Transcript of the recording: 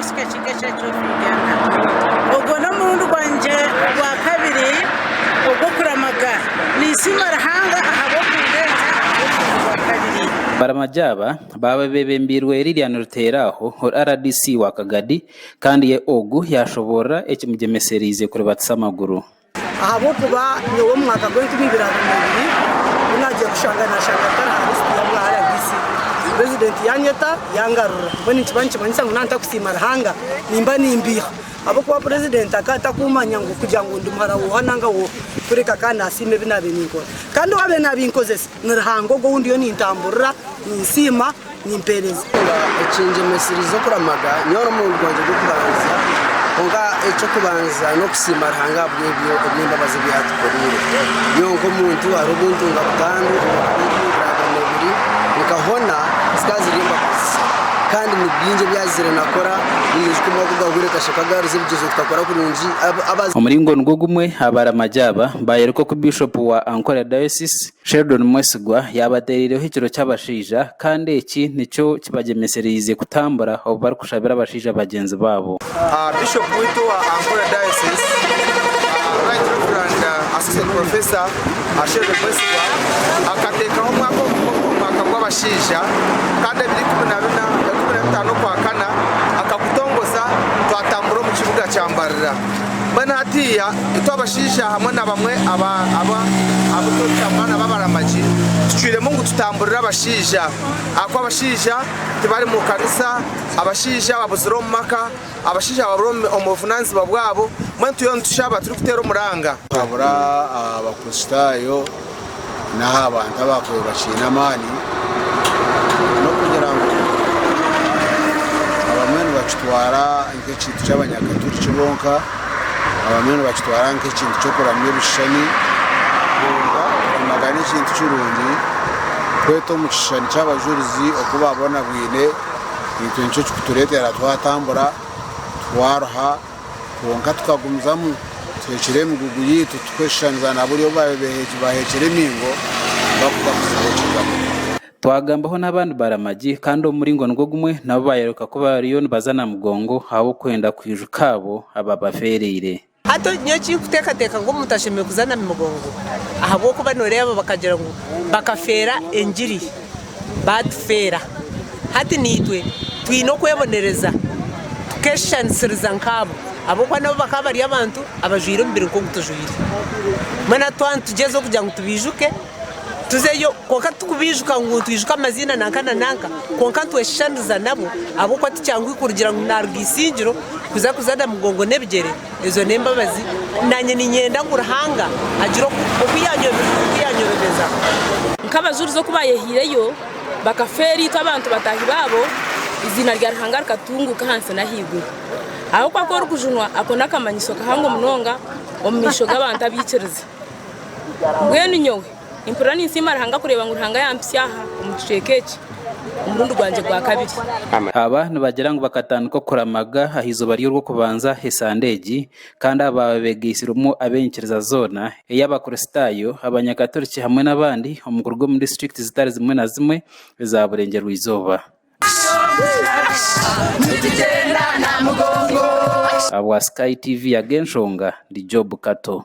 RDC Kakiika Church of Uganda. Ogwo n'omurundi gwangye gwakabiri ogw'okuramaga. Ninsiima Ruhanga ahabw'okundeeta ogw'omurundi gwakabiri. Abaramagi aba baaba beebembeirwe Lilian Ruteeraaho ori rdc wa Kagadi kandi ye ogu yaashoboorora ekimugyemesereize kuribatisa amaguru. Ahabw'okuba nyowe omu mwaka gw'enkumi ibiri abiri n'ebiri ku naagiire kushanga naashanga ntari aha lisiti y'abwa RDC. Purezidenti yaanyeta yangarura. Mbwenu nikiba nikimanyisa ngu naaba ntakusiima Ruhanga nimba nimbiiha. Ahabw'okuba purezidenti akaba atakumanya ngu kugira ngu ndi muhara w'oha nanga w'oha kureka akaba naasiima ebi naabaire ninkora. Kandi owaabaire naabinkozesa ni Ruhanga ogwo ou ndiyo nintamburira, ninsiima, nimpeereza. Ekingyemeserize okuramaga nyowe n'omurundi gwangye gw'okubanza, kwonka eky'okubanza n'okusiima Ruhanga ahabw'ebyo eby'embabazi ebi atukoreire. Nyowe nk'omuntu hariho obu ntunga butandu omu 2022 nkahona zikaba ziri embabazi kandi ni bingi ebi azire nakora, ninyijuka omwaka ogwahweire kasheka agaruza ebigyezo tukakora kurungi. Omuringo nigwo gumwe, abaramagi aba bayoreka oku Biishopu wa Ankole Diocese, Sheldon Mwesigwa yaabateereireho ekiro ky'abashaija kandi eki nikyo kibagyemesereize kutambura obu barikushabira abashaija bagyenzi baabo. Bishop waitu owa Ankole Diocese, Right Reverend Associate Professor Sheldon Mwesigwa akateekaho omwaka ogu nk'okuba omwaka gw'abashaija kandi ebiro 14, 15 Okwakana akagutongoza twatambura omu kibuga kya Mbarara. Mbwenu hatiiya itwe abashaija hamwe na bamwe abu turikutambura nabo abaramagi tucwiremu ngu tutamburire abashaija ahakuba abashaija tibari mu kanisa, abashaija babuzire omu maka, abashaija babura omu buvunaanizibwa bwabo, mbwenu turiyo nitushaba turikuteera omuranga. Kuhabura Abakristaayo n'aha bantu abaakubaire bakiine amaani n'okugira ngu abamwe nibakitwara nk'ekintu ky'abanyakaturiki bonka, abamwe nibakitwara nk'ekintu ky'okuramya ebishushani, kwonka okuramaga n'ekintu kirungi kweta omu kishushani ky'abajurizi oku baabonabwine, itwe nikyo kirikutureetera twatambura, twaruha. Kwonka tukagumizamu tuhekire emigugu yaitu tukweshushaniriza na buri obu baabaire baheekire emiingo bakuza kuziha ekigabo. Twagambaho n'abandi baramagi kandi omu muringo nigwo gumwe nabo baayoreka ku bariyo nibaza na mugongo ahabw'okwenda kwijuka abo ababafeereire. Hati nyowe ekinkuteekateeka ngu omuntu ashemereire kuza na mugongo ahabw'okuba nooreeba bakagira ngu bakafeera engiri baatufeera. Hati naitwe twine okwebonereza tukeshushanisiriza nk'abo ahabw'okuba nabo bakaba bari abantu abajwaire omubiri nk'ogu tujwaire. Mbwenu hati twaba nitugyezaho kugira ngu tubaijuke tuzeyo kwonka titukubiijuka ngu nitwijuka amaziina nanka na nanka kwonka nitweshushaniriza nabo ahabw'okuba tikyanguhi kurugira ngu naaruga Isingiro kuza kuza Namugongo n'ebigyere, ezo n'embabazi. Naanye niinyenda ngu Ruhanga agire oku yanyorobeza. Nk'abajurizi oku baayehaireyo Bakafeera itwe abantu bataahi baabo, eiziina rya Ruhanga rikatunguuka ahansi n'ahaiguru. Ahabw'okuba ku orikujunwa, ako n'akamanyiso kahango munonga omu maisho g'abantu abaikiriza. Mbwenu nyowe nimpurira ninsiima Ruhanga kureeba ngu Ruhanga yampitsya aha omu kicweka eki omurundi gwangye gwa kabiri. Aba nibagira ngu bakatandika okuramaga aha izooba ry'orw'okubanza esande egi kandi aba beegaitsirwemu ab'enyikiriza zoona, ey'Abakristaayo, Abanyakaturiki hamwe n'abandi omu kuruga omu disiturikiti zitari zimwe na zimwe eza Burengyerwa-izooba. Ahabwa Sky TV Ag'enshonga, ndi Job Kato.